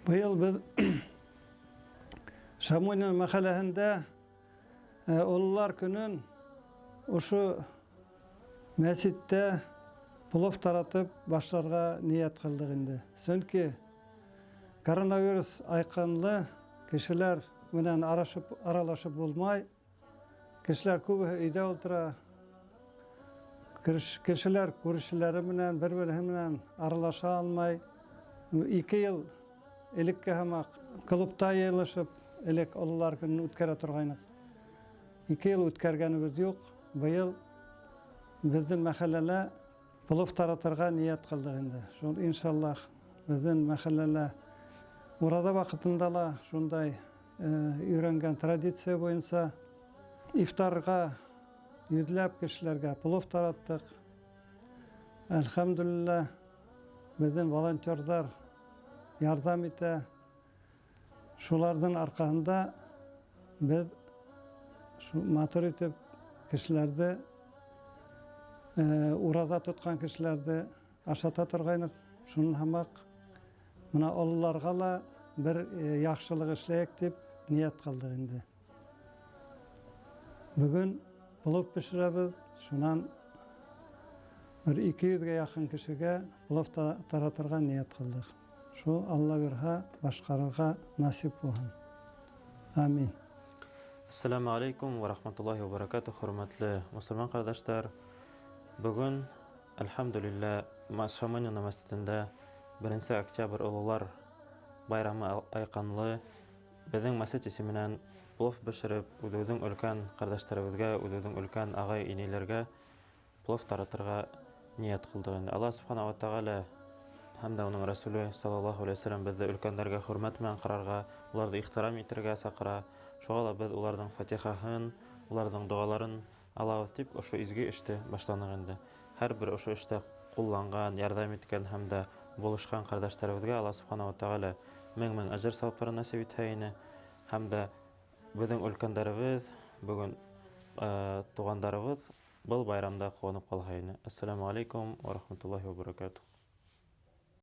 Быйыл беҙ Шамонин мәхәлләһендә Ололар көнөн ошо мәсеттә плов таратып башларға ниәт ҡылдыҡ инде. Сөнки коронавирус айҡанлы кешеләр менән арашып, аралашып булмай. Кешеләр күбеһе өйҙә ултыра. Кешеләр күршеләре менән, бер-береһе менән аралаша алмай. 2 йыл элекке һымаҡ клубта йыйылышып, элек ололар көнөн үткәрә торғайныҡ. 2 йыл үткәргәнебеҙ юҡ. Быйыл беҙҙең мәхәлләлә плов таратырға ниәт ҡылдыҡ инде. Шул иншаллах беҙҙең мәхәлләлә ураҙа ваҡытында ла шундай өйрәнгән традиция буйынса ифтарға йөҙләп кешеләргә плов тараттыҡ. Әлхәмдүлилләһ, беҙҙең волонтерҙар ярҙам итә. Шуларҙың арҡаһында беҙ матур итеп кешеләрҙе, ураҙа тотҡан кешеләрҙе ашата торғайныҡ. Шунан һымаҡ бына ололарға ла бер яҡшылыҡ эшләйек тип ниәт ҡылдыҡ инде. Бөгөн плов бешерәбеҙ, шунан бер 200-гә яҡын кешегә плов таратырға ниәт ҡылдыҡ. Шул Алла бирһә, башҡарырға насип булһын. Амин. Ассаламу алейкум ва рахматуллахи ва баракатух, хөрмәтле мосолман ҡәрҙәштәр. Бөгөн, әлхәмдүлилләһ, Шамонина мәсжидендә 1 октябрь ололар байрамы айҡанлы беҙҙең мәсет исеменән плов бешереп, үҙебеҙҙең өлкән ҡәрҙәштәребеҙгә, үҙебеҙҙең өлкән ағай-инәйләргә плов таратырға ниәт ҡылдыҡ инде. Аллаһ субхана ва тәғәлә һәм дә уның Рәсүле саллаллаһу алейһи ва сәлләм беҙҙе өлкәндәргә хөрмәт менән ҡарарға, уларҙы ихтирам итергә саҡыра. Шуға ла беҙ уларҙың фатихаһын, уларҙың доғаларын алабыҙ тип ошо изге эште башланыҡ инде. Һәр бер ошо эштә ҡулланған, ярҙам иткән һәм дә булышҡан ҡәрҙәштәребеҙгә Аллаһ субхана ва тәғәлә мең-мең әжер сауаптарын насип итһә ине. Һәм дә беҙҙең өлкәндәребеҙ, бөгөн туғандарыбыҙ был байрамда ҡыуанып ҡалһа ине. Ассаламу алейкум ва рахматуллахи ва баракатух.